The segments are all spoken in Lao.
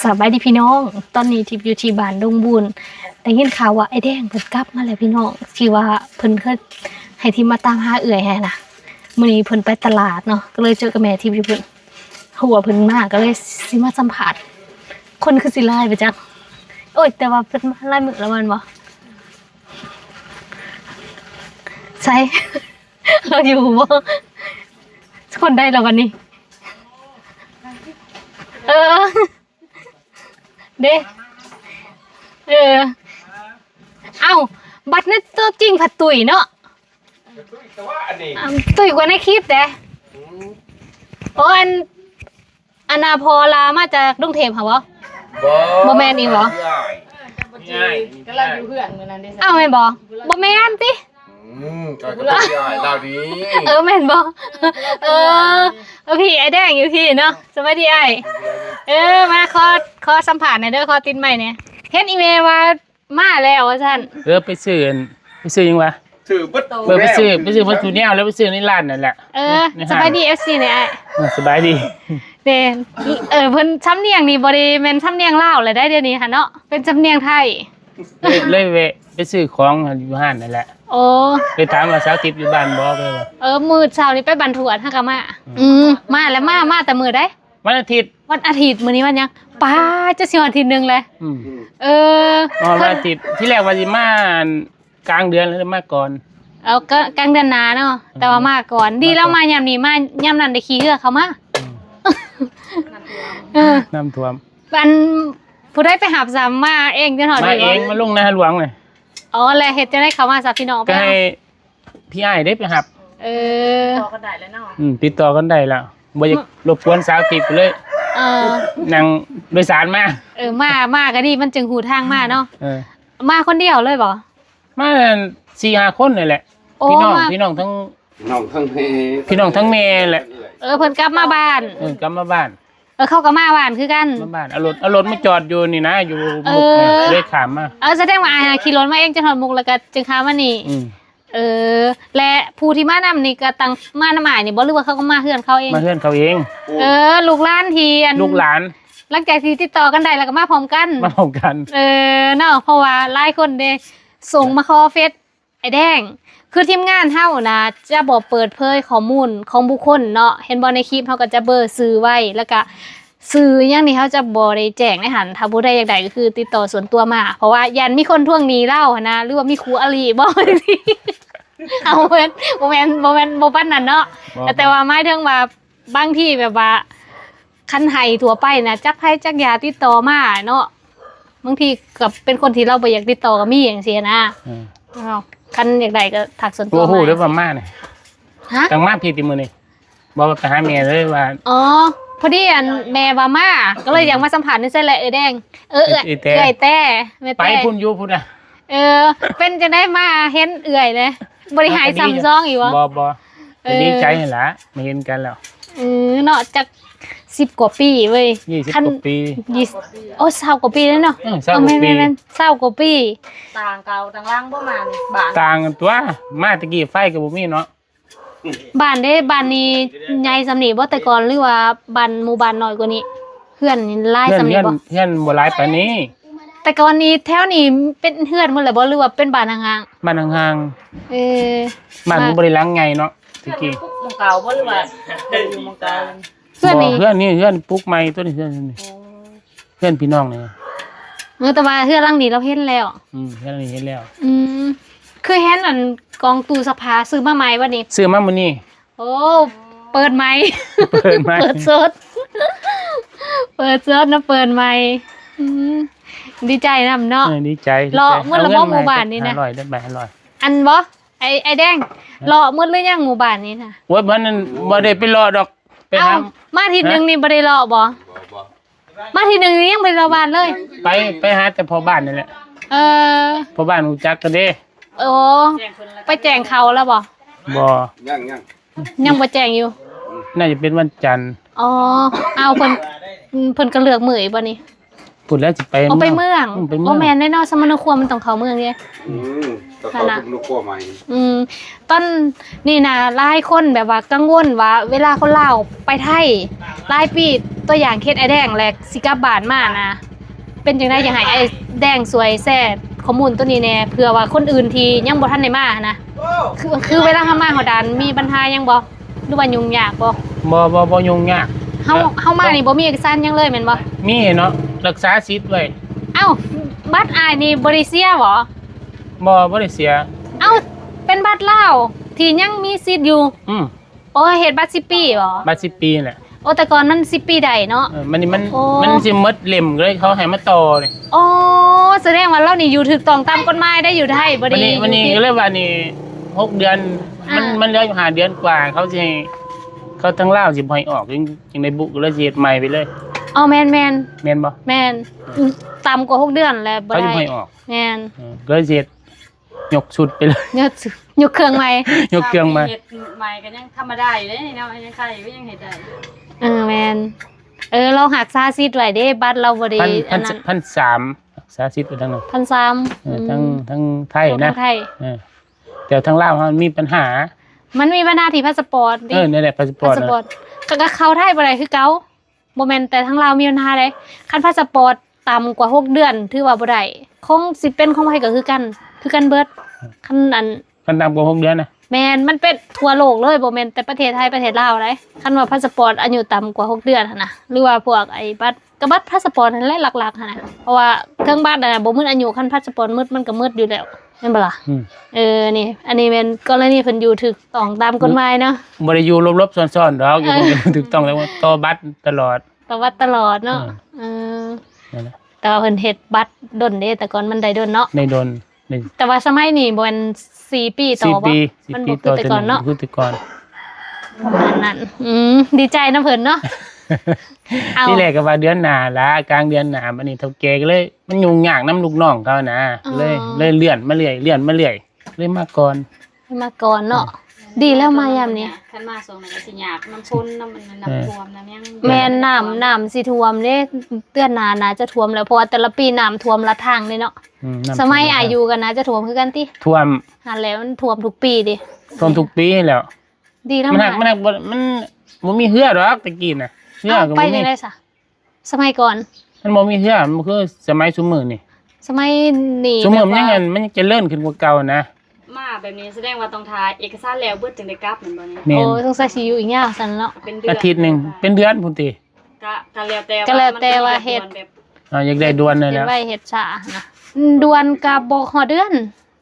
ສະບາຍດີພີ່ນ້ອງ, ຕອນນີ້ທິບຢູ່ທີ່ບ້ານດົງບູນ. ໄດ້ຍິນຂ່າວວ່າອ້າຍແດງເພິ່ນກັບມາແລ້ວພີ່ນ້ອງ, ທີ່ວ່າເພິ່ນເຄີຍໃຫ້ທິບມາຕາມຫາເອື້ອຍຫັ້ນນະ. ມື້ນີ້ເພິ່ນໄປຕະຫຼາດເນາະ, ກໍເລີຍເຈີກັບແມ່ທິບຢູ່ພຸ້ນ. ຮູ້ວ່າເພິ່ນມາ ກໍເລີຍຊິມາສຳພາດ. ຄົນຄືຊິຫຼາຍປະຈັກ. ໂອ້ຍ ແຕ່ວ່າເພິ່ນມາຫຼາຍມື້ແລ້ວແມ່ນບໍ່? ໃສ? ລາວຢູ່ບໍ່? ຄົນໃດລະບັດນີ້? ເອີ ເດ້ ເອີ ເອົ້າ ບັດໃນຕົວຈິງພັດຕຸ້ຍເນາະ. ຕຸ້ຍກວ່າໃນຄລິບເດ້. ໂອ້ ອັນ ອັນນ່າ ພໍ່ລາມາຈາກກຸງເທບຫັ້ນບໍ່? ບໍ່ ບໍ່ແມ່ນອີກບໍ່? ກໍລາວຢູ່ເຮືອນມື້ນັ້ນເດ້. ອ້າວ ແມ່ນບໍ່? ບໍ່ແມ່ນຕິ? ອືມ ກໍຄືອ້າຍລາວນີ້. ເອີ ແມ່ນບໍ່? ເອີ ເອີ ພີ່ ອ້າຍແດງຢູ່ພີ້ເນາະ. ສະບາຍດີອ້າຍ. ເອີ ມາ ຂໍ ຂໍສຳພາດແດ່ເດີ, ຂໍຕິດໄມແດ່. ເຫັນອີ່ແມ່ວ່າມາແລ້ວວ່າຊັ້ນ. ເອີ ໄປຊື້ອັນ ໄປຊື້ຫຍັງວະ? ຊື້ເບິດ ເອີ ໄປຊື້ ໄປຊື້ເບິດທຸກແນວ ແລ້ວໄປຊື້ໃນຮ້ານນັ້ນແຫຼະ. ເອີ ໃນຮ້ານ. ສະບາຍດີ ເອັຟຊີ ແດ່ອ້າຍ. ເອີ ສະບາຍດີ. ແມ່ນ ເອີ ເພິ່ນສຳນຽງນີ້ບໍ່ໄດ້ແມ່ນສຳນຽງລາວແລ້ວໄດ໋ ດຽວນີ້ຫັ້ນເນາະ, ເປັນສຳນຽງໄທ. ເລີຍ ເລີຍແວະໄປຊື້ຂອງຢູ່ຮ້ານນັ້ນແຫຼະ. ໂອ້ ໄປຖາມວ່າສາວທິບຢູ່ບ້ານບໍ່ ເອີ ມື້ເຊົ້ານີ້ໄປບ້ານທວດ ຫາກະມາ. ອືມ ອືມ ມາແລ້ວ ມາ ມາແຕ່ມື້ໃດ? ວັນອາທິດ. ວັນອາທິດ. ມື້ນີ້ວັນຫຍັງ? ປາ ຈະຊິຮອດທີໜຶ່ງແລ້ວ. ອືມ ເອີ ຮອດວັນອາທິດ. ທີແລກວ່າຊິມາ ອັນ ກາງເດືອນ ຫຼືມາກ່ອນ. ເອົາ ກະ ກາງເດືອນໜ້າເນາະ. ອືມ ແຕ່ວ່າມາກ່ອນ. ດີແລ້ວມາຍາມນີ້ ມາຍາມນັ້ນໄດ້ຂີ່ເຮືອເຂົ້າມາ. ອືມ ເອີ ນ້ຳຖ້ວມ. ອັນ ຜູ້ໃດໄປຮັບຊ້ຳ? ມາເອງຈົນຮອດ ມາເອງ ມາລົງນາຫຼວງເລີຍ. ອໍ ແລ້ວເຮັດຈັ່ງໃດເຂົ້າມາຊະພີ່ນ້ອງ? ກໍໃຫ້ ພີ່ອ້າຍເດ້ໄປຮັບ. ເອີ ຕິດຕໍ່ກັນໄດ້ແລ້ວເນາະ. ອືມ ຕິດຕໍ່ກັນໄດ້ແລ້ວ ບໍ່ຢາກ ມະ ລົບກວນສາວທິບເລີຍ. ເອີ ນັ່ງໂດຍສານມາ. ເອີ ມາ ມາກໍດີ ມັນຈຶ່ງຮູ້ທາງມາເນາະ. ເອີ ມາຄົນດຽວເລີຍບໍ່? ມາສີ່ຫ້າຄົນນີ້ແຫຼະ. ໂອ້ ພີ່ນ້ອງ ມາ ພີ່ນ້ອງທັງ ພີ່ນ້ອງທັງແມ່ ພີ່ນ້ອງທັງແມ່ແຫຼະ. ເອີ ເພິ່ນກັບມາບ້ານ. ເອີ ກັບມາບ້ານ. ເອີ ເຂົາກໍມາບ້ານຄືກັນ. ມາບ້ານ ເອົາລົດ ເອົາລົດມາຈອດຢູ່ນີ້ນະ ຢູ່ ເອີ ມຸກນີ້ ເລີຍຂ້າມມາ. ເອີ ສະແດງວ່າອ້າຍຂີ່ລົດມາເອງຈົນຮອດມຸກ ແລ້ວກໍຈຶ່ງຂ້າມມານີ້. ອືມ ເອີ ແລະ ຜູ້ທີ່ມານຳນີ້ກໍຕັ້ງ ມານຳອ້າຍນີ້ບໍ່ ຫຼືວ່າເຂົາກໍມາເຮືອນເຂົາເອງ? ມາເຮືອນເຂົາເອງ. ເອີ ລູກຫຼານທີ່ ອັນ ລູກຫຼານ ຫຼັງຈາກທີ່ຕິດຕໍ່ກັນໄດ້ແລ້ວກໍມາພ້ອມກັນ. ມາພ້ອມກັນ. ເອີ ເນາະ ເພາະວ່າຫຼາຍຄົນເດ້ ສົ່ງມາຂໍເຟສ ອ້າຍແດງ ຄືທີມງານເຮົານະ ຈະບໍ່ເປີດເຜີຍຂໍ້ມູນຂອງບຸກຄົນເນາະ. ເຫັນບໍ່ ໃນຄລິບເຮົາກໍຈະເບີຊື່ໄວ້ ແລ້ວກະຊື່ຫຍັງນີ້ເຮົາຈະບໍ່ໄດ້ແຈ້ງໃນຫັ້ນ. ຖ້າຜູ້ໃດຢາກໄດ້ກໍຄືຕິດຕໍ່ສ່ວນຕົວມາ ເພາະວ່າຢ້ານມີຄົນທວງໜີ້ລາວຫັ້ນນະ ຫຼືວ່າມີຄູ່ອະລິບໍ. ເອົາ ບໍ່ແມ່ນ ບໍ່ແມ່ນ ບໍ່ແມ່ນ ບໍ່ປານນັ້ນເນາະ. ບໍ່ ແຕ່ວ່າໝາຍເຖິງວ່າ ບາງທີແບບວ່າ ຄັນໃຫ້ທົ່ວໄປນະ ຈັກໃຜຈັກຢາຕິດຕໍ່ມາເນາະ. ບາງທີກໍເປັນຄົນທີ່ລາວບໍ່ຢາກຕິດຕໍ່ກໍມີ ຈັ່ງຊີ້ນະ. ເອີ ເນາະ ຄັນຢາກໄດ້ກໍທັກສ່ວນຕົວມາ. ຮູ້ເດ້ວ່າມານີ້. ຮະ? ຕັ້ງມາພີ້ຕິມື້ນີ້ ບອກວ່າໄປຫາແມ່ເລີຍວ່າ. ອໍ ພໍດີອັນແມ່ວ່າມາ ກໍເລີຍຢາກມາສຳພາດນີ້ໃສ່ແຫຼະ ເອື້ອຍແດງ. ເອີ ເອື້ອຍ ເອື້ອຍແຕ້ ແມ່ແຕ້ ໄປພຸ້ນຢູ່ພຸ້ນນະ. ເອີ ເປັນຈັ່ງໃດມາເຫັນເອື້ອຍເລີຍ ບໍ່ໄດ້ຫາຍຊ້ຳຊອງອີກບໍ່? ບໍ່ ບໍ່. ເອີ ກໍດີໃຈຫັ້ນລະ ມາເຫັນກັນແລ້ວ. ເອີ ເນາະ ຈັກສິບກວ່າປີເວີຍ. ຊາວກວ່າປີ. ໂອ້ ຊາວກວ່າປີແລ້ວເນາະ. ເອີ ຊາວກວ່າປີ. ເອີ ແມ່ນໆ ຊາວກວ່າປີ. ຕ່າງເກົ່າຕ່າງຫຼັງບໍ່ມານີ້ ບ້ານ ຕ່າງກັນຕົວະ. ມາແຕ່ກີ້ໄຟກໍບໍ່ມີເນາະ. ບ້ານເດ້ ບ້ານນີ້ໃຫຍ່ສ່ຳນີ້ບໍ່ແຕ່ກ່ອນ ຫຼືວ່າບ້ານ ໝູ່ບ້ານນ້ອຍກວ່ານີ້? ເຮືອນນີ້ຫຼາຍສ່ຳນີ້ບໍ່? ເຮືອນ ເຮືອນ ເຮືອນບໍ່ຫຼາຍປານນີ້. ແຕ່ກ່ອນນີ້ແຖວນີ້ເປັນເຮືອນໝົດແລ້ວບໍ່ ຫຼືວ່າເປັນບ້ານຫ່າງໆ? ບ້ານຫ່າງໆ. ເອີ ບ້ານກໍບໍ່ໄດ້ຫຼັງໃຫຍ່ເນາະ ແຕ່ກີ້. ເຮືອນປຸກໝ່ອງເກົ່າບໍ່ ຫຼືວ່າຢູ່ໝ່ອງເກົ່າ? ເຮືອນນີ້ ບໍ່ ເຮືອນນີ້ ເຮືອນປຸກໃໝ່ຕົວນີ້ ເຮືອນນີ້. ອໍ ເຮືອນພີ່ນ້ອງນີ້. ເອີ ແຕ່ວ່າເຮືອນຫຼັງນີ້ລາວເຫັນແລ້ວ. ອືມ ເຮືອນຫຼັງນີ້ເຫັນແລ້ວ. ອືມ ຄືເຫັນອັນກອງຕູ້ຊັກຜ້າ ຊື້ມາໃໝ່ບໍ່ນີ້? ຊື້ມາມື້ນີ້. ໂອ້ ເປີດໃໝ່ ເປີດໃໝ່ ເປີດສົດ ເປີດສົດນະ ເປີດໃໝ່. ອືມ ດີໃຈນຳເນາະ. ເອີ ດີໃຈ ເລາະ ດີໃຈ ໝົດແລ້ວບໍ່ ໝູ່ບ້ານນີ້ນະ? ຫ້າຮ້ອຍ ໄດ້ໃບຫ້າຮ້ອຍ. ອັນບໍ່ ໄອ້ ໄອ້ແດງ ເລາະໝົດຫຼືຍັງໝູ່ບ້ານນີ້ນະ? ໂອ້ຍ ບໍ່ນັ້ນ ບໍ່ໄດ້ໄປເລາະດອກ ໄປຫາ. ເອົ້າ ມາທີໜຶ່ງນີ້ບໍ່ໄດ້ເລາະບໍ່? ບໍ່ ບໍ່. ມາທີໜຶ່ງນີ້ຍັງບໍ່ໄດ້ເລາະບ້ານເລີຍ? ໄປ ໄປຫາແຕ່ພໍ່ບ້ານນີ້ແຫຼະ. ເອີ ພໍ່ບ້ານຮູ້ຈັກກັນເດ້. ໂອ້ ໄປແຈ້ງເຂົາແລ້ວບໍ່? ບໍ່ ຍັງ ຍັງ ຍັງບໍ່ແຈ້ງຢູ່. ໜ້າຈະເປັນວັນຈັນ. ອໍ ເອົາ ເພິ່ນ ເພິ່ນກໍເລືອກມື້ອີກບໍ່ນີ້? ພຸ້ນແຫຼະ ຊິໄປ ເອົາໄປເມືອງ ເມືອງ ອືມ ໄປເມືອງ ໂອ້ ແມ່ນແນ່ເນາະ ສະມະໂນຄົວມັນຕ້ອງເຂົ້າເມືອງເດ້. ອືມ ຕ້ອງເຂົ້າ ສະມະໂນຄົວໃໝ່ ອືມ ຕອນນີ້ນະ ຫຼາຍຄົນແບບວ່າກັງວົນວ່າ ເວລາຄົນລາວໄປໄທຫຼາຍປີ ຕົວຢ່າງເຂດອ້າຍແດງ ແລະ ຊິກັບບ້ານມານະ ເປັນຈັ່ງໃດ? ຢາກໃຫ້ອ້າຍແດງຊ່ວຍແຊຂໍ້ມູນໂຕນີ້ແດ່ ເພື່ອວ່າຄົນອື່ນທີ່ຍັງບໍ່ທັນໄດ້ມານະ ຄື ຄືເວລາເຮົາມາຮອດດ່ານ ມີບັນຫາຫຍັງບໍ່? ຫຼືວ່າຫຍຸ້ງຍາກບໍ່? ບໍ່ ບໍ່ ບໍ່ຫຍຸ້ງຍາກ. ເຮົາ ເອີ ເຮົາມານີ້ບໍ່ມີເອກະສານຫຍັງເລີຍແມ່ນບໍ່? ມີເນາະ ຮັກສາສິດໄວ້. ເອົ້າ ບັດອ້າຍນີ້ບໍ່ໄດ້ເສຍບໍ່? ບໍ່ ບໍ່ໄດ້ເສຍ. ເອົ້າ ເປັນບັດລາວທີ່ຍັງມີສິດຢູ່. ອືມ. ໂອ້ ເຮັດບັດສິບປີບໍ່? ບັດສິບປີແຫຼະ. ໂອ້ ແຕ່ກ່ອນມັນສິບປີໄດ້ເນາະ. ເອີ ມັນນີ້ມັນ ໂອ້ ມັນຊິໝົດເຫຼັ້ມເລີຍ ເຂົາໃຫ້ມາຕໍ່ເລີຍ. ໂອ້ ສະແດງວ່າລາວນີ້ຢູ່ຖືກຕ້ອງຕາມກົດໝາຍໄດ້ ຢູ່ໄທບໍ່ໄດ້. ບັດນີ້ ບັດນີ້ກໍເລີຍວ່ານີ້ ຫົກເດືອນ ອ່າ ມັນ ມັນເຫຼືອຢູ່ຫ້າເດືອນກວ່າ ເຂົາຊິໃຫ້ ເຂົາທາງລາວຊິບໍ່ໃຫ້ອອກ ຈຶ່ງ ຈຶ່ງໄດ້ບຸ ກໍເລີຍຊິເຮັດໃໝ່ໄປເລີຍ. ອໍ ແມ່ນໆ ແມ່ນບໍ່? ແມ່ນ ເອີ ຕ່ຳກວ່າຫົກເດືອນແລ້ວບໍ່ໄດ້ ເຂົາຊິບໍ່ໃຫ້ອອກ. ແມ່ນ ເອີ ກໍເລີຍຊິເຮັດ ຍົກຊຸດໄປເລີຍ ຍົກຊຸດ ຍົກເຄື່ອງໃໝ່ ຍົກເຄື່ອງໃໝ່ ເຮັດໃໝ່ກໍຍັງທຳມະດາຢູ່ເດ້ເນາະ ຍັງໄຄຢູ່ ຍັງເຮັດໄດ້. ເອີ ແມ່ນ ເອີ ລາວຮັກສາສິດໄວ້ເດ້ ບັດລາວບໍ່ໄດ້ ພັນ ພັນ ອັນນັ້ນ ພັນສາມ ຮັກສາສິດໄວ້ທາງນັ້ນ ພັນສາມ ເອີ ອືມ ທາງ ທາງໄທນະ ທາງໄທ ເອີ ແຕ່ທາງລາວມັນມີບັນຫາ ມັນມີບັນຫາທີ່ພາສະປອດເດ້. ເອີ ນັ້ນແຫຼະ ພາສະປອດ ພາສະປອດ ນະ ກໍ ກໍເຂົ້າໄທບໍ່ໄດ້ຄືເກົ່າ. ບໍ່ແມ່ນແຕ່ທາງລາວມີບັນຫາເດ້ ຄັນພາສະປອດຕ່ຳກວ່າຫົກເດືອນຖືວ່າບໍ່ໄດ້. ຂອງ ຊິເປັນຂອງໃຜກໍຄືກັນ ຄືກັນເບິດ. ຄັນອັນ ຄັນຕ່ຳກວ່າຫົກເດືອນນະ ແມ່ນ ມັນເປັນທົ່ວໂລກເລີຍ ບໍ່ແມ່ນແຕ່ປະເທດໄທ ປະເທດລາວໃດ໋. ຄັນວ່າພາສະປອດອາຍຸຕ່ຳກວ່າຫົກເດືອນຫັ້ນນະ ຫຼືວ່າພວກໄອ້ບັດ ກໍບັດພາສະປອດຫັ້ນແຫຼະຫຼັກໆຫັ້ນນະ ເພາະວ່າເຄື່ອງບັດຫັ້ນນະບໍ່ໝົດອາຍຸ ຄັນພາສະປອດໝົດມັນກໍໝົດຢູ່ແລ້ວ ແມ່ນບໍ່ລະ? ອືມ ເອີ ນີ້ ອັນນີ້ແມ່ນກໍລະນີເພິ່ນຢູ່ຖືກຕ້ອງຕາມກົດໝາຍເນາະ ບໍ່ໄດ້ຢູ່ຫຼົບໆ ຊ້ອນໆ ດອກ ຢູ່ ເອີ ຖືກຕ້ອງແລ້ວ ຕໍ່ບັດຕະຫຼອດ ປະຫວັດຕະຫຼອດເນາະ. ເອີ ເອີ ນັ້ນແຫຼະ ແຕ່ວ່າເພິ່ນເຮັດບັດດົນເດ້ ແຕ່ກ່ອນມັນໄດ້ດົນເນາະ ໄດ້ດົນ ໄດ້ ແຕ່ວ່າສະໄໝນີ້ບໍ່ແມ່ນສີ່ປີຕໍ່ບໍ່? ສີ່ປີ ມັນບໍ່ຄືແຕ່ກ່ອນເນາະ ບໍ່ຄືແຕ່ກ່ອນ ປະມານນັ້ນ. ອືມ ດີໃຈນຳເພິ່ນເນາະ. ເອົາ ທີແລກກໍວ່າເດືອນໜ້າລະ ກາງເດືອນໜ້າ ບັດນີ້ເຖົ້າແກ່ກໍເລີຍ ມັນຫຍຸ້ງຍາກນຳລູກນ້ອງເຂົານະ ອໍ ເລີຍ ເລີຍເລື່ອນມາເລື້ອຍ ເລື່ອນມາເລື້ອຍ ເລີຍມາກ່ອນ ມາກ່ອນເນາະ. ເອີ ດີແລ້ວມາຍາມນີ້ ຄັນມາຊ່ວງນັ້ນກໍຊິຍາກ ນ້ຳຝົນ ນ້ຳ ນ້ຳ ເອີ ຖ້ວມ ນ້ຳຫຍັງ ແມ່ນ ນ້ຳ ນ້ຳຊິຖ້ວມເດ້ ເດືອນໜ້າໜ້າຈະຖ້ວມແລ້ວ ເພາະວ່າແຕ່ລະປີນ້ຳຖ້ວມລັດທາງເດ້ເນາະ. ອືມ ນ້ຳຖ້ວມລັດທາງ ສະໄໝອ້າຍຢູ່ກັນໜ້າຈະຖ້ວມຄືກັນຕິ? ຖ້ວມ ຫັ້ນແຫຼະ ມັນຖ້ວມທຸກປີເດ້ ຖ້ວມທຸກປີແລ້ວ. ດີແລ້ວ ມັນ ມັນ ມັນ ມັນບໍ່ມີເຮືອດອກແຕ່ກີ້ນະ ເຮືອກໍບໍ່ມີ ເອົາ ໄປຈັ່ງໃດຊະ? ສະໄໝກ່ອນ ມັນບໍ່ມີເຮືອ ມັນບໍ່ຄືສະໄໝຊຸມມື້ນີ້ ສະໄໝນີ້ ຊຸມມື້ມັນຍັງ ແບບວ່າ ມັນຍັງຈະເລີນຂຶ້ນກວ່າເກົ່ານະ. ມາແບບນີ້ສະແດງວ່າຕ້ອງຖ້າເອກະສານແລ້ວເບິດຈຶ່ງໄດ້ກັບແມ່ນບໍ່ນີ້? ແມ່ນ ໂອ້ ສົງໄສຊິຢູ່ອີກຍາວຊັ້ນເນາະ ເປັນເດືອນ ອາທິດໜຶ່ງ ເປັນເດືອນພຸ້ນຕິ? ກະ ກະແລ້ວແຕ່ ກະແລ້ວແຕ່ວ່າເຮັດ ອ່າ ຢາກໄດ້ດ່ວນນັ້ນແຫຼະ ເຮັດໄວເຮັດຊ້ານະ ດ່ວນກະບໍ່ຮອດເດືອນ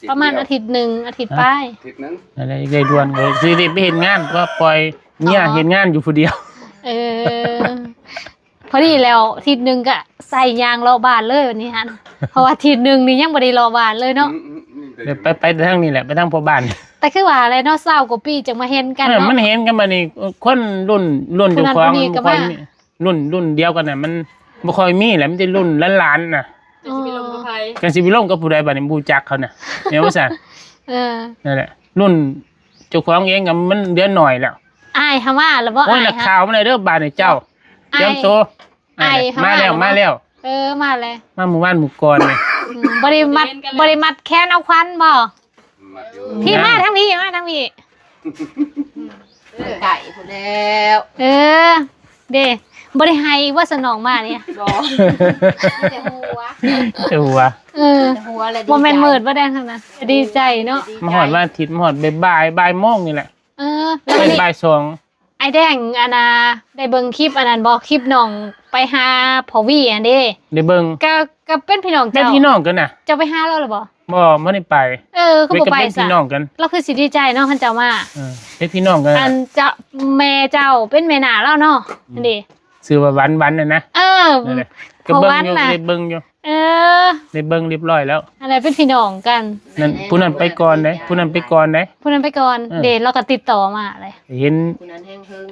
ປະມານອາທິດໜຶ່ງ ອາທິດປາຍ ອາທິດໜຶ່ງ ນັ້ນແຫຼະ ຢາກໄດ້ດ່ວນ ກໍຊິໄດ້ໄປເຮັດງານ ກໍປ່ອຍເມຍ ອໍ ເຮັດງານຢູ່ຜູ້ດຽວ. ເອີ ພໍດີແລ້ວ ທິດໜຶ່ງກະໃສ່ຍ່າງເລາະບ້ານເລີຍບັດນີ້ຫັ້ນ ເພາະວ່າທິດໜຶ່ງນີ້ຍັງບໍ່ໄດ້ເລາະບ້ານເລີຍເນາະ. ອືມ ອືມ ອືມ ໄດ້ຢູ່ ໄປ ໄປທາງນີ້ແຫຼະ ໄປທາງພໍ່ບ້ານ ແຕ່ຄືວ່າແຫຼະເນາະ ຊາວກວ່າປີຈັ່ງມາເຫັນກັນ ເອີ ເນາະ ມັນເຫັນກັນບັດນີ້ ຄົນລຸ້ນ ລຸ້ນເຈົ້າຂອງ ຜູ້ນັ້ນຜູ້ນີ້ກໍມາ ບໍ່ຄ່ອຍມີ ລຸ້ນ ລຸ້ນດຽວກັນນະ ມັນບໍ່ຄ່ອຍມີແຫຼະ ມີແຕ່ລຸ້ນຫຼານໆນະ. ອໍ ຈັກຊິໄປລົມກັບໃຜ ຈັກຊິໄປລົມກັບຜູ້ໃດບັດນີ້ ບໍ່ຮູ້ຈັກເຂົານະ ແມ່ນບໍ່ຊັ້ນ? ເອີ ນັ້ນແຫຼະ ລຸ້ນເຈົ້າຂອງເອງກໍມັນເຫຼືອໜ້ອຍແລ້ວ. ອ້າຍຫາມາແລ້ວບໍ່? ໂອ້ຍ ອ້າຍ ນັກຂ່າວມາແລ້ວເດີບາດນີ້ເຈົ້າ ຕຽມໂຕ. ອ້າຍ ອ້າຍຫາມາແລ້ວ ມາແລ້ວ ເອີ ມາແລ້ວ ມາມື້ວານມື້ກ່ອນນີ້. ອືມ ບໍ່ໄດ້ມັດ ບໍ່ໄດ້ມັດແຂນເອົາຂວັນບໍ່? ມັດຢູ່ ພີ່ ມາທາງພີ້ ມາທາງພີ້ ເອີ ໃກ້ພຸ້ນແລ້ວ ເອີ ເດ້ ບໍ່ໄດ້ໄຫ້ບໍ່ສະໜອງມານີ້? ບໍ່ ມີແຕ່ຫົວ ແຕ່ຫົວ ເອີ ມີແຕ່ຫົວແຫຼະ ບໍ່ແມ່ນມືດບໍ່ແດງທາງນັ້ນ ດີໃຈເນາະ ດີໃຈ ມາຮອດວັນອາທິດ ມາຮອດບ່າຍໆ ບ່າຍໂມງນີ້ແຫຼະ. ເອີ ແລ້ວບັດນີ້ບ່າຍສອງ ອ້າຍແດງ ອັນນ່າ ໄດ້ເບິ່ງຄລິບອັນນັ້ນບໍ່? ຄລິບນ້ອງໄປຫາພໍ່ວີຫັ້ນເດ້ ໄດ້ເບິ່ງ ກໍ ກໍເປັນພີ່ນ້ອງເຈົ້າ ເປັນພີ່ນ້ອງກັນນະ ເຈົ້າໄປຫາລາວແລ້ວບໍ່? ບໍ່ ບໍ່ໄດ້ໄປ. ເອີ ຄືບໍ່ໄປ ເປັນພີ່ນ້ອງກັນ ລາວຄືຊິດີໃຈເນາະ ຄັນເຈົ້າມາ. ເອີ ເປັນພີ່ນ້ອງກັນ ອັນເຈົ້າ ແມ່ເຈົ້າເປັນແມ່ນ້າລາວເນາະ ອືມ ອັນນີ້ ຊື່ວ່າວັນ ວັນນັ້ນນະ. ເອີ ນັ້ນແຫຼະ ກໍເບິ່ງຢູ່ ໄດ້ເບິ່ງຢູ່. ເອີ ໄດ້ເບິ່ງຮຽບຮ້ອຍແລ້ວ ອັນນັ້ນເປັນພີ່ນ້ອງກັນ. ນັ້ນ ຜູ້ນັ້ນໄປກ່ອນເດ້ ຜູ້ນັ້ນໄປກ່ອນເດ້ ຜູ້ນັ້ນໄປກ່ອນ. ເອີ ເດ້ ລາວກໍຕິດຕໍ່ມາເລີຍ ເຫັນ ຜູ້ນັ້ນແຮງເຫິງ.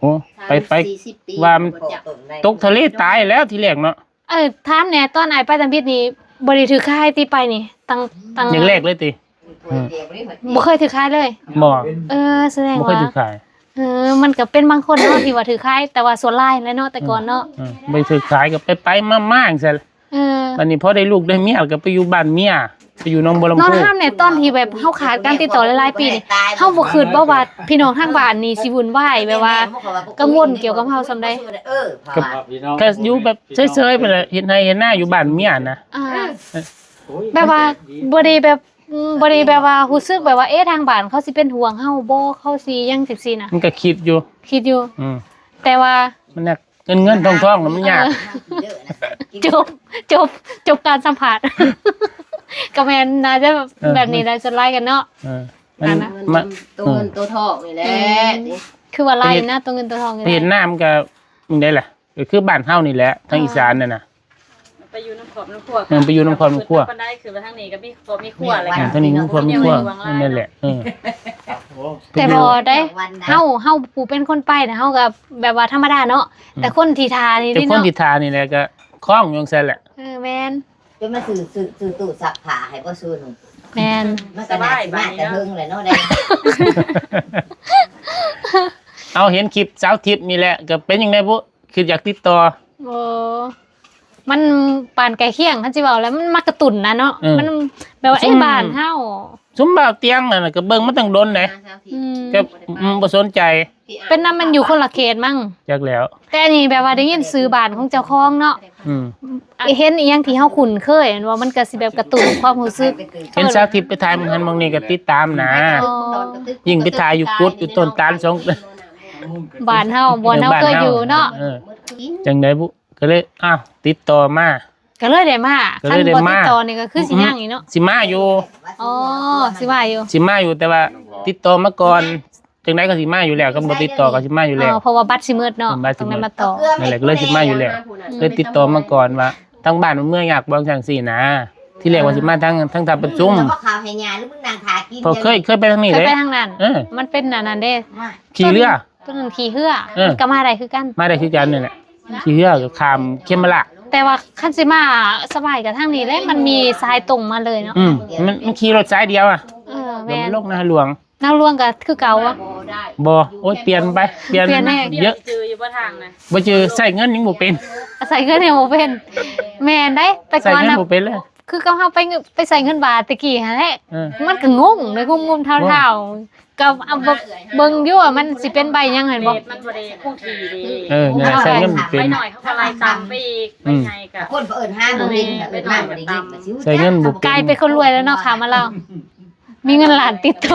ໂອ້ ໄປ ໄປ ວ່າມັນຕົກທະເລຕາຍແລ້ວທີແລກເນາະ. ເອີ ຖາມແດ່ ຕອນອ້າຍໄປທຳອິດນີ້ ບໍ່ໄດ້ຖືກຂາຍຕິ ໄປນີ້ ຕັ້ງ ຕັ້ງ ຢ່າງແລກເລີຍຕິ? ອືມ ບໍ່ເຄີຍຖືກຂາຍເລີຍ? ບໍ່. ເອີ ສະແດງວ່າບໍ່ເຄີຍຖືກຂາຍ. ເອີ ມັນກໍເປັນບາງຄົນເນາະ ທີ່ວ່າຖືກຂາຍ ແຕ່ວ່າສ່ວນຫຼາຍແຫຼະເນາະ ແຕ່ກ່ອນເນາະ ອືມ ອືມ ບໍ່ຖືກຂາຍກໍໄປໆມາໆຈັ່ງຊັ້ນ. ເອີ ບັດນີ້ພໍໄດ້ລູກໄດ້ເມຍກໍໄປຢູ່ບ້ານເມຍ ໄປຢູ່ໜອງບົວລຳພູ. ນ້ອງຫ້າມແດ່ ຕອນທີ່ແບບເຮົາຂາດການຕິດຕໍ່ຫຼາຍໆປີນີ້ ເຮົາບໍ່ຄິດບໍ່ວ່າພີ່ນ້ອງທາງບ້ານນີ້ຊິວຸ່ນວາຍ ແບບວ່າກັງວົນກ່ຽວກັບເຮົາສ່ຳໃດ? ເອີ ກໍ ກໍຢູ່ແບບເຊີຍໆໄປແຫຼະ ເຮັດໄຮ່ເຮັດນາຢູ່ບ້ານເມຍນະ. ອ່າ ເອີ ແບບວ່າບໍ່ໄດ້ແບບ ອືມ ບໍ່ໄດ້ແບບວ່າຮູ້ສຶກແບບວ່າ ເອະ ທາງບ້ານເຂົາຊິເປັນຫ່ວງເຮົາບໍ່ ເຂົາຊິຫຍັງຈັ່ງຊີ້ນະ? ມັນກໍຄິດຢູ່ ຄິດຢູ່ ອືມ ແຕ່ວ່າມັນຍາກ ເງິນໆທອງໆນະມັນຍາກ. ເອີ ຈົບ ຈົບ ຈົບການສຳພາດ ກໍແມ່ນ ໜ້າຈະແບບນີ້ແຫຼະ ສ່ວນຫຼາຍກັນເນາະ. ເອີ ມັນ ໂຕເງິນໂຕທອງນີ້ແຫຼະ ອືມ ຄືວ່າຫຼາຍນະ ໂຕເງິນໂຕທອງນີ້ແຫຼະ. ເຮັດນາມັນກໍ ຈັ່ງໃດລະ ກໍຄືບ້ານເຮົານີ້ແຫຼະ ທາງອີສານນັ້ນນະ ໄປຢູ່ນຳຄອບນຳຄົວ ເອີ ໄປຢູ່ນຳຄອບນຳຄົວ ປານໃດ ຄືວ່າທາງນີ້ກໍມີຄອບມີຄົວແລ້ວ ອືມ ທາງນີ້ມີຄອບມີຄົວ ແມ່ນແຫຼະ ເອີ ແຕ່ບໍ່ໄດ້ ເຮົາ ເຮົາຜູ້ເປັນຄົນໄປນະ ເຮົາກໍແບບວ່າທຳມະດາເນາະ ອືມ ແຕ່ຄົນທີ່ຖ້ານີ້ ແຕ່ຄົນທີ່ຖ້ານີ້ແຫຼະ ກໍຄ້ອງຢູ່ຈັ່ງຊັ້ນແຫຼະ. ເອີ ແມ່ນ ຈົນມາຊື້ ຊື້ ຊື້ຕູ້ຊັກຜ້າໃຫ້ບໍ່ ຊື້ໜຸ່ມ. ແມ່ນ ມັນກໍໜ້າຊິມາແຕ່ເທິງແຫຼະເນາະ ໄດ້. ເອົາ ເຫັນຄລິບສາວທິບນີ້ແຫຼະ ກໍເປັນຈັ່ງໃດບຸ ຄິດຢາກຕິດຕໍ່? ໂອ້ ມັນປານໃກ້ຄຽງ ຄັນຊິເວົ້າແລ້ວ ມັນມາກະຕຸ້ນນະເນາະ ເອີ ມັນແບບວ່າ ເອະ ບ້ານເຮົາ ຊຸມບ່າວຕຽງນັ້ນນະ ກໍເບິ່ງມາຕັ້ງດົນເດ້ ອືມ ກໍ ອືມ ບໍ່ສົນໃຈ. ເປັນນຳມັນຢູ່ຄົນລະເຂດມັ້ງ ຈັກແລ້ວ ແຕ່ອັນນີ້ແບບວ່າໄດ້ຍິນຊື່ບ້ານຂອງເຈົ້າຂອງເນາະ ອືມ ເຫັນອີ່ຫຍັງທີ່ເຮົາຄຸ້ນເຄີຍ ແມ່ນບໍ່ ມັນກໍຊິແບບກະຕຸ້ນຄວາມຮູ້ສຶກ. ເຫັນສາວທິບໄປຖ່າຍໝ່ອງຫັ້ນໝ່ອງນີ້ກໍຕິດຕາມນະ ອໍ ຍິ່ງໄປຖ່າຍຢູ່ກຸດຢູ່ຕົ້ນຕານສອງ ບ້ານເຮົາ ບ່ອນເຮົາເຄີຍຢູ່ເນາະ ເອີ ຈັ່ງໃດບຸ ກໍເລີຍ ອ້າວ ຕິດຕໍ່ມາ ກໍເລີຍໄດ້ມາ ຄັນບໍ່ຕິດຕໍ່ນີ້ກໍຄືຊິຍັງອີກເນາະ ຊິມາຢູ່ ອໍ ຊິມາຢູ່ ຊິມາຢູ່ ແຕ່ວ່າຕິດຕໍ່ມາກ່ອນ ຈັ່ງໃດກໍຊິມາຢູ່ແລ້ວ ຄັນບໍ່ຕິດຕໍ່ກໍຊິມາຢູ່ແລ້ວ ອໍ ເພາະວ່າບັດຊິໝົດເນາະ ບັດຊິໝົດ ຕ້ອງໄດ້ມາຕໍ່ ນັ້ນແຫຼະ ກໍເລີຍຊິມາຢູ່ແລ້ວ ອືມ ເລີຍຕິດຕໍ່ມາກ່ອນວ່າ ທາງບ້ານເມືອຍາກບໍ່ ຈັ່ງຊີ້ນະ ທີແລກວ່າຊິມາທາງ ທາງທ່າປະຊຸມ ເພາະເຄີຍ ເຄີຍໄປທາງນີ້ເດ້ ເຄີຍໄປທາງນັ້ນ ເອີ ມັນເປັນອັນນັ້ນເດ້ ຂີ່ເຮືອ ຕົ້ນຂີ້ເຫືອ ເອີ ມັນກໍມາໄດ້ຄືກັນ ມາໄດ້ຄືກັນນີ້ແຫຼະ ຂີ້ເຫືອກໍຂ້າມເຂມມະລາດ ແຕ່ວ່າຄັນຊິມາສະບາຍກໍທາງນີ້ແຫຼະ ມັນມີສາຍຕົງມາເລີຍເນາະ ອືມ ມັນ ມັນຂີ່ລົດສາຍດຽວອະ ເອີ ແມ່ນ ລົງນາຫຼວງ ນາຫຼວງກໍຄືເກົ່າວະ ບໍ່ ໂອ້ຍ ປ່ຽນໄປ ປ່ຽນ ປ່ຽນແຮງ ເຍອະ ຈື່ຢູ່ບໍ່ທາງນະ ບໍ່ຈື່ ໃຊ້ເງິນຍັງບໍ່ເປັນ ໃຊ້ເງິນຍັງບໍ່ເປັນ ແມ່ນໄດ໋ ແຕ່ກ່ອນນະ ໃຊ້ເງິນບໍ່ເປັນເລີຍ ຄືກັບເຮົາໄປ ໄປໃຊ້ເງິນບາດແຕ່ກີ້ຫັ້ນແຫຼະ ເອີ ມັນກໍງົງເລີຍ ງຸ່ມໆເທົາໆ ກໍເອົາເບິ່ງ ເບິ່ງຢູ່ວ່າມັນຊິເປັນໃບຫຍັງຫັ້ນບໍ່ ເລດມັນບໍ່ໄດ້ຄົງທີ່ເດ້ ເອີ ນັ້ນແຫຼະ ໃຊ້ເງິນບໍ່ເປັນ ໃບໜ້ອຍເຂົາກໍໄລ່ຕຳໄປອີກ ອືມ ໃບໃຫຍ່ກໍ ຄົນເອີ້ນຫາບໍ່ເຫັນ ເອີ້ນມາບໍ່ໄດ້ຍິນ ໃຊ້ເງິນບໍ່ເປັນ ກາຍເປັນຄົນລວຍແລ້ວເນາະ ຂ້າມມາລາວ ມີເງິນລ້ານຕິດໂຕ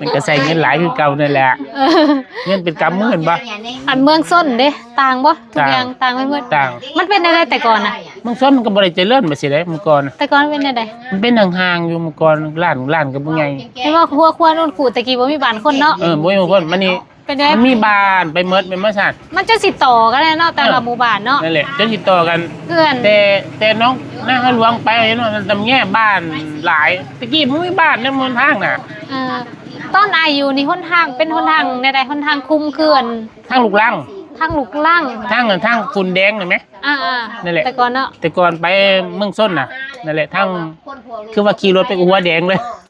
ມັນກໍໃຊ້ເງິນຫຼາຍຄືເກົ່ານັ້ນແຫຼະ ເອີ ເງິນເປັນກຳມືຫັ້ນບໍ່ ອັນເມືອງຊົນເດ້ ຕ່າງບໍ່ ທຸກຢ່າງຕ່າງໄປໝົດ ຕ່າງ ມັນເປັນແນວໃດແຕ່ກ່ອນນະ ເມືອງຊົນມັນກໍບໍ່ໄດ້ຈະເລີນປານໃດເດ້ ເມື່ອກ່ອນ ແຕ່ກ່ອນເປັນແນວໃດ ມັນເປັນຫ້າງໆຢູ່ເມື່ອກ່ອນ ຮ້ານ ຮ້ານກໍບໍ່ໃຫຍ່ ເຫັນວ່າຫົວຄົວໂນນຄູແຕ່ກີ້ບໍ່ມີບ້ານຄົນເນາະ ເອີ ບໍ່ມີຄົນ ມານີ້ ເປັນແບບ ມັນມີບ້ານໄປໝົດແມ່ນບໍ່ຊັ້ນ ມັນຈະຊິຕໍ່ກັນແຫຼະເນາະ ແຕ່ລະ ເອີ ໝູ່ບ້ານເນາະ ນັ້ນແຫຼະ ຈະຊິຕໍ່ກັນ ເຮືອນ ແຕ່ ແຕ່ນ້ອງນາຫາຫຼວງໄປເນາະ ມັນຈະແຍກບ້ານຫຼາຍ ແຕ່ກີ້ບໍ່ມີບ້ານໃນຫົນທາງນະ ເອີ ຕອນອ້າຍຢູ່ນີ້ຫົນທາງເປັນຫົນທາງແນວໃດ ຫົນທາງຄຸ້ມຄືອັນ ທາງລູກລັງ ທາງລູກລັງ ທາງ ທາງຝຸ່ນແດງນັ້ນແໝ ອ່າໆ ນັ້ນແຫຼະ ແຕ່ກ່ອນເນາະ ແຕ່ກ່ອນໄປເມືອງຊົນນະ ນັ້ນແຫຼະ ທາງ ຄືວ່າຂີ່ລົດໄປກໍຫົວແດງເລີຍ